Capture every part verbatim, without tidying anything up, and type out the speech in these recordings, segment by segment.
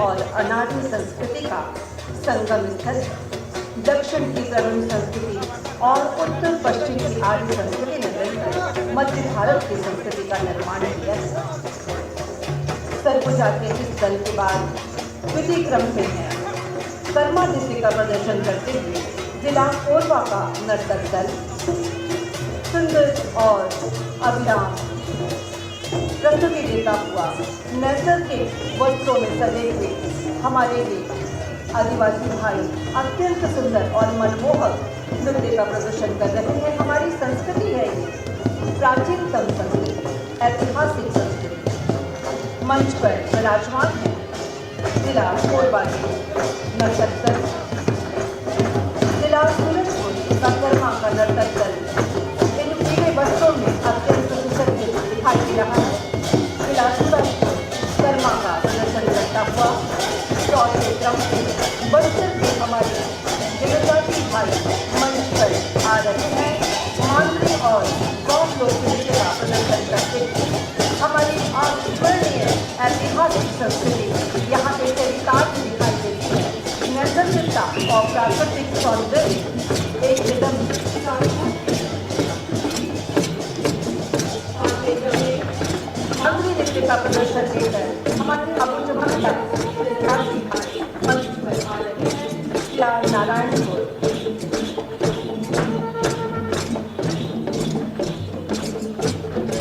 और अनार्य संस्कृति का संगम स्थल है। दक्षिण की तरुण संस्कृति और उत्तर पश्चिम की आर्य संस्कृति ने मिलकर मध्य भारत की संस्कृति का निर्माण किया है। सरगुजा के इस दल के बाद द्वितीय क्रम में है कर्मा नृत्य का प्रदर्शन करते हुए जिला कोरबा का नर्तक दल। सुंदर और अभिराम प्रस्तुति देता हुआ नैसर्गिक वस्त्रों में सजे हुए हमारे ये आदिवासी भाई अत्यंत सुंदर और मनमोहक नृत्य का प्रदर्शन कर रहे हैं। हमारी संस्कृति है ये, प्राचीनतम संस्कृति, ऐतिहासिक संस्कृति। मंच पर विराजमान है जिला कोरबा के नर्तक दल, जिला सूरजपुर का कर्मा का नर्तक दल इन पीले वस्त्रों में अत्यंत सुसज्जित दिखाई दे रहा है। जिला सूरजपुर कर्मा का प्रदर्शन करता हुआ चौथे क्रम से बस्तर के हमारे जनजाति भाई मंच पर आ रहे हैं। मांगरी और गौर लोक नृत्य का प्रदर्शन करते हुए हमारी अविस्मरणीय ऐतिहासिक संस्कृति यहाँ पे चरितार्थ दिखाई देती है। नैसर्गिकता और प्राकृतिक सौंदर्य एकदम मांगरी नृत्य का प्रदर्शन देकर हमारे अबू जमाल का इतिहास दिखाई मंच पर आ रहे हैं। जिला नारायणपुर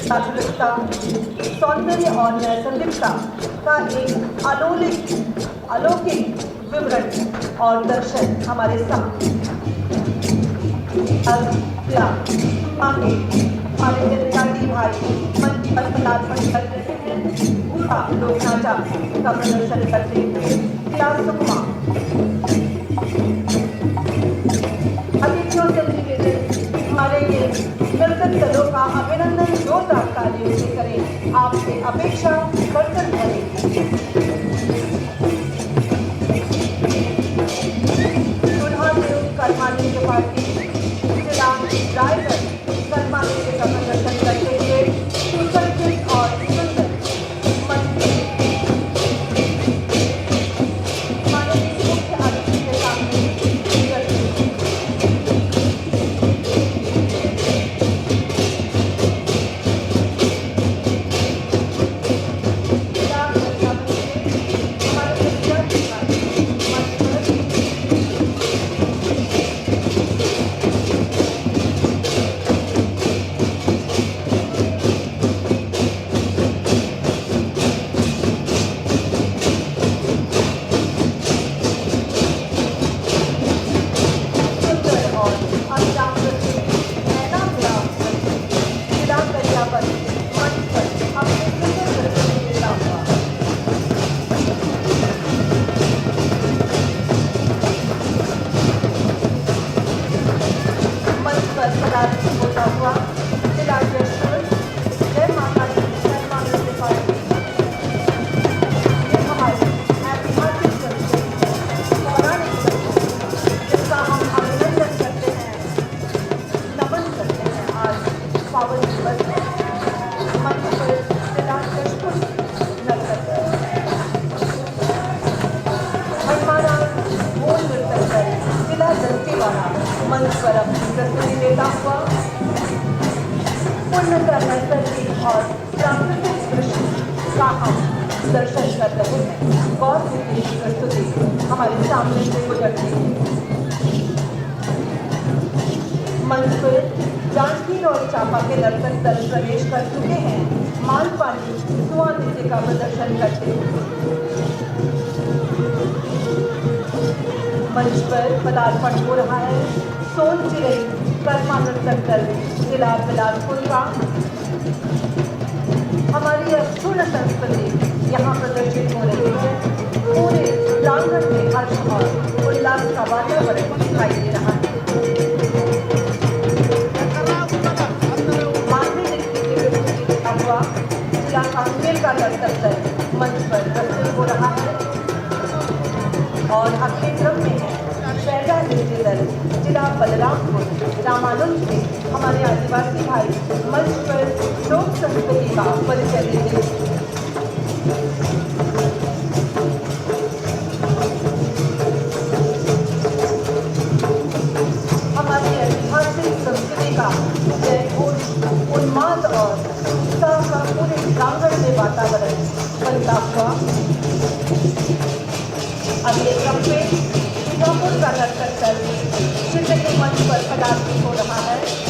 प्राकृतिकता, सौंदर्य और नैसर्गिकता का एक अलौकिक, अलौकिक विवरण और दर्शन हमारे सामने। अब क्या आगे हमारे जनजाति भाई मंच पर पदार्पण कर रहे हैं, उनका लोक नाचा का प्रदर्शन करते हुए जिला सुकमा। अतिथियों से निवेदन, हमारे ये नर्तक दलों का अभिनंदन, जोरदार तालियों से करें। आपसे अपेक्षा बर्तन भरेगी। दुल्हा देव कर्मा नृत्य पार्टी, जिला रायगढ़, कर्मा नृत्य का प्रदर्शन करते हुए सुसज्जित और सुंदर मंच पर माननीय मुख्य अतिथि के सामने प्रस्तुत। सुंदर और अभिराम रचित नैना विराम जिला गरियाबंद मंच पर अपने सुंदर प्रस्तुति देता हुआ। मंच पर पदार्पण होता हुआ जिला जशपुर, जय माता दी, जय माता दी। ये हमारी ऐतिहासिक संस्कृति है, पौराणिक संस्कृति, जिसका हम अभिनंदन करते हैं, नमन करते हैं। आज पावन दिवस है। मंच पर जिला जशपुर नर्तक दल, हमारा मूल नर्तक दल जिला दंतेवाड़ा मंच पर अपनी प्रस्तुति देता हुआ पूर्णतः नैसर्गिक और प्राकृतिक दृश्य का हम दर्शन कर रहे हैं। गौर से की प्रस्तुति हमारे सामने से गुजरती है। मंच पर जांजगीर और चांपा के नर्तक दल प्रवेश कर चुके हैं। मालपानी सुआ नृत्य का प्रदर्शन करते हुए मंच पर पदार्पण हो रहा है। सोन चिरई कर्मा नृत्य दल जिला बिलासपुर का। हमारी अक्षुण संस्कृति यहाँ प्रदर्शित हो रही है। पूरे प्रांगण में हर्ष और उल्लास का वातावरण दिखाई दे रहा है। मानवीय नृत्य की प्रस्तुति का हुआ जिला कांकेर का नर्तक दल मंच पर प्रस्तुत हो रहा है। और अगले क्रम में है शैला नृत्य दल जिला बलरामपुर रामानुज में हमारे आदिवासी भाई मंच पर लोक संस्कृति का परिचय देंगे। कार्यक्रम में सुजापुर का नर्तक दल फिर से मंच पर पदार्पण हो रहा है।